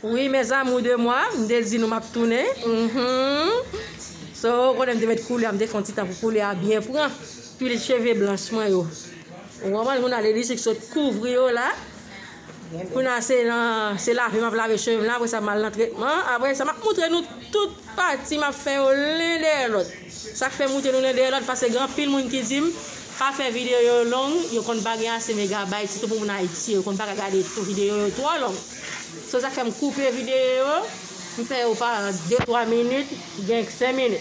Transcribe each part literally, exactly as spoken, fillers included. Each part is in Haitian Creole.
Wi, mes amours de moi, m te di nou m ap tounen. Mhm. So, ou konnen m te met koulè a, m te fè yon ti tan pou koulè a byen pran. Pil cheve blanch mwen yo. Ou konprann, kounye a Lady Chic sot kouvri yo la. Kounye a se nan, se lave m ap lave cheve m la, apre sa m al nan tretman. Apre sa m ap montre nou tout pati m ap fè yo len dèyè lòt. Sa k fè m montre nou len dèyè lòt, paske gen anpil moun ki di m pa fè videyo yo long, yo konn pa gen ase megabayt, sitou pou moun Ayiti, yo konn pa ka gade tou videyo yo twò long. So sa k fè m koupe videyo yo, m fè yo pa de twa minit, gen senk minit.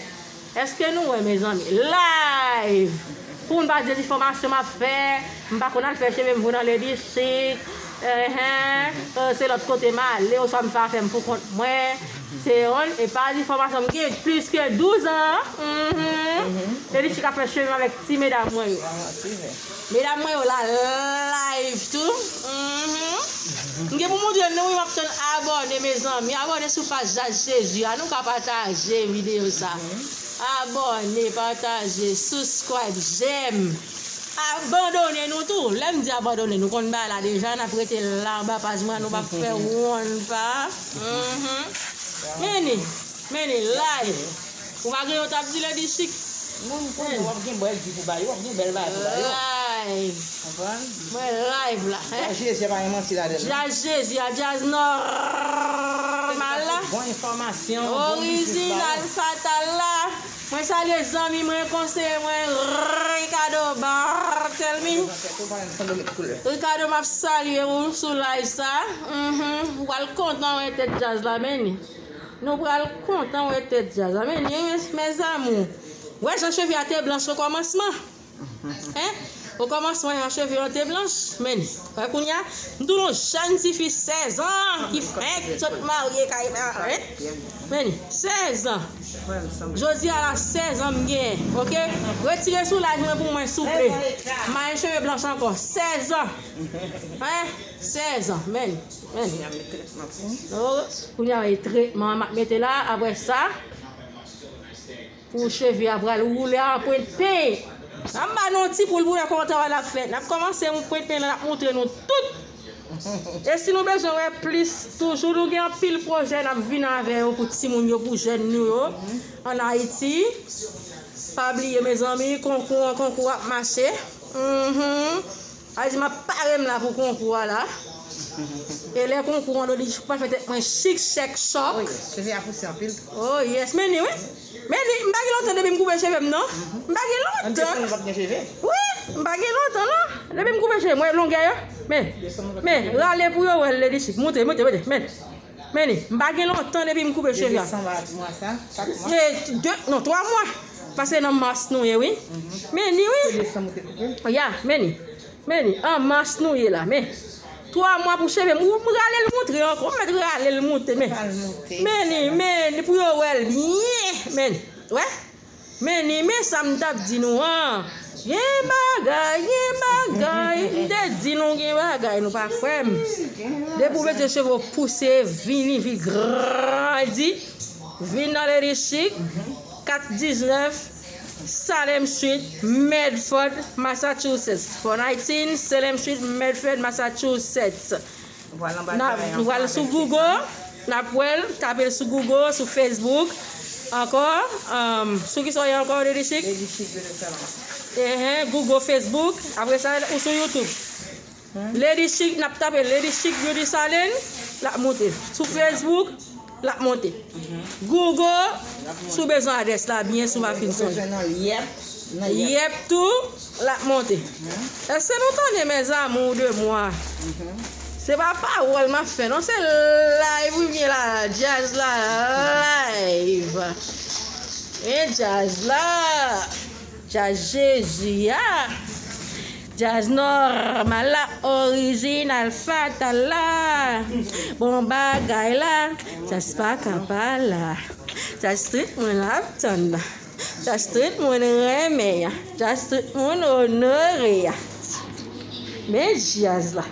Èske nou wè, mezanmi? Live! Pou moun pa di se difamasyon m ap fè, m pa konn al fè cheve m pou nan Lady Chic, enhen, eh, se lòt kote m ale, oswa m fè afè m pou kont mwen. Se yon, e pa difamasyon, m gen plis ke douz an. Mhm. Lady Chic ap fè cheve m avèk ti medam mwen yo. Medam mwen yo la live tou. Mhm. M gen pou montre nou, wi, m ap tann abòne, mezanmi. Abòne sou paj Jazz Jezi a. Nou ka pataje videyo sa. Abòne, pataje, subscribe, j'aime. Abandone nou tou. Lè m di abandone, nou konn bagay la deja, n ap rete la anba paj mwen, nou p ap fè wonn pa. Mhm. Meni, meni, live. Ou pa gen yon t ap di Lady Chic? Non, m konnen w ap gen bèl vi pou ba yo, w ap gen bèl bagay pou ba yo. Live. Konprann? Mwen live la, hein? Jazz Jezi a pa gen manti ladan l, non. Jazz Jezi a, jazz nòmal la. Bon enfòmasyon, bon biznis ba yo. Orijinal fatal la. Mwen salye zanmi mwen, konseye mwen, Ricardo Barthelmy. Ricardo, m ap salye ou sou live sa. Mhm. Ou pral kontan wè tèt jazz la, meni. Nou pral kontan wè tèt jazz la. Meni, mes, mes amours. Wè jan cheve a te blanch okòmansman. Hein? Okòmansman, jan cheve yo te blanch. Meni. Wè kounye a, m tou yon jèn tifi sèz an ki fenk sot marye kay la, hein? Meni, sèz an. Jodi a la, sèz an m genyen, oke? Retire sou live mwen pou mwen, souple. M pa gen cheve blanch ankò. Sèz an. Hein? Sèz an. Meni, meni. Oh, kounye a, e tretman m ap mete la, apre sa. Pou cheve a pral woule a pwent peny. N ap ba nou yon ti poul pou wè kòman travay la ap fèt. N ap kòmanse yon pwent peny la, n ap montre nou tout. E si nou bezwen wè plis toujou, nou gen anpil pwojè n ap vin avè yo pou timoun yo, pou jèn nou yo ann Ayiti. Pa bliye, mezanmi, konkou an, konkou ap mache. Mhm. A di m ap pare m la pou konkou a la. E lè konkou an, Lady Chic pral fè tèt mwen chik, chèk, chòk. Oh, yes. Cheve a pouse anpil. Oh, yes. Meni, wi. Meni, m pa gen lontan depi m koupe cheve m, non. M pa gen lontan. Wi, m pa gen lontan, non. Depi m koupe cheve m, wè longè yo. Men, men, rale pou yo wè Lady Chic. Monte, monte, monte. Men. Meni, m pa gen lontan depi m koupe cheve a. De desanm a mwa sa, kat mwa. E, de, non, twa mwa. Paske nan mas nou ye, wi. Mhm. Meni, wi. Se desanm ou te koupe? Ya, meni. Meni, an mas nou ye la, men. Twa mwa pou cheve m, ou m rale l montre ankò, m mèt rale l monte, men. Rale monte. Meni, meni, pou yo wè l byen, meni. Wè? Meni, men sa m t ap di nou an. Gen bagay, gen bagay. M te di nou gen bagay, nou pa kwè m. Depi w bezwen cheve w pouse, vini, vin grandi, vin nan Lady Chic, kat diznèf Salem Street, Medford, Massachusetts. Four nineteen Salem Street, Medford, Massachusetts. N ap, nou pral sou Google, n ap wè l, tape l sou Google, sou Facebook. Ankò, um, sou ki sa w ye ankò, Lady Chic? Lady Chic Beauty Salon. Ehen, Google, Facebook, apre sa, ou sou YouTube. Hmm? Lady Chic, n ap tape Lady Chic Beauty Salon, l ap monte. Sou Facebook, l ap monte. Mhm. Google, si w bezwen adrès la byen, si w pa fin sonje. Ou bezwen nan Yep, nan Yep. Yep tou, l ap monte. Mhm. Èske nou tande mes amours de moi? Mhm. Se pa pawòl m ap fè, non, se live ou byen la, jazz la, live. E jazz la. Djaz Jezi a, djaz nòmal la, orijinal fatal la, bon bagay la, djaz pa ka pa la, djaz tout moun ap tann la, djaz tout moun renmen an, djaz tout moun onore a. Men djaz la.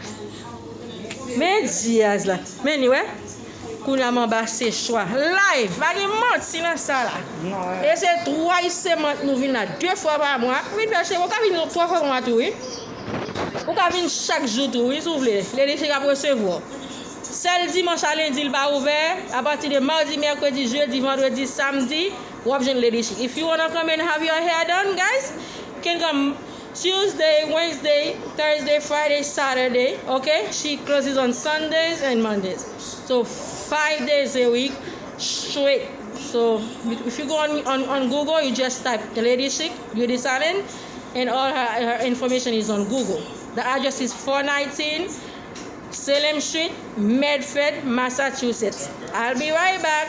Men djaz la. Men li wè. Kounye a m anba sechwa. Live. Pa gen manti nan sa la. E se twa isemant nou vin la de fwa pa mwa. Vin fè cheve. Ou ka vin twa fwa pa mwa tou, wi. Ou ka vin chak jou tou, wi, si w vle. Lady Chic ap resevwa w. Sèl dimanch a lendi l pa ouvè. Apati de madi, mèkredi, jedi, vandredi, samdi, w ap jwenn Lady Chic. If you wanna come and have your hair done, guys, you can come Tuesday, Wednesday, Thursday, Friday, Saturday. Okay, she closes on Sundays and Mondays. So five days a week straight. So if you go on, on, on Google, you just type Lady Chic Beauty Salon, and all her, her information is on Google. The address is four nineteen Salem Street, Medford, Massachusetts. I'll be right back.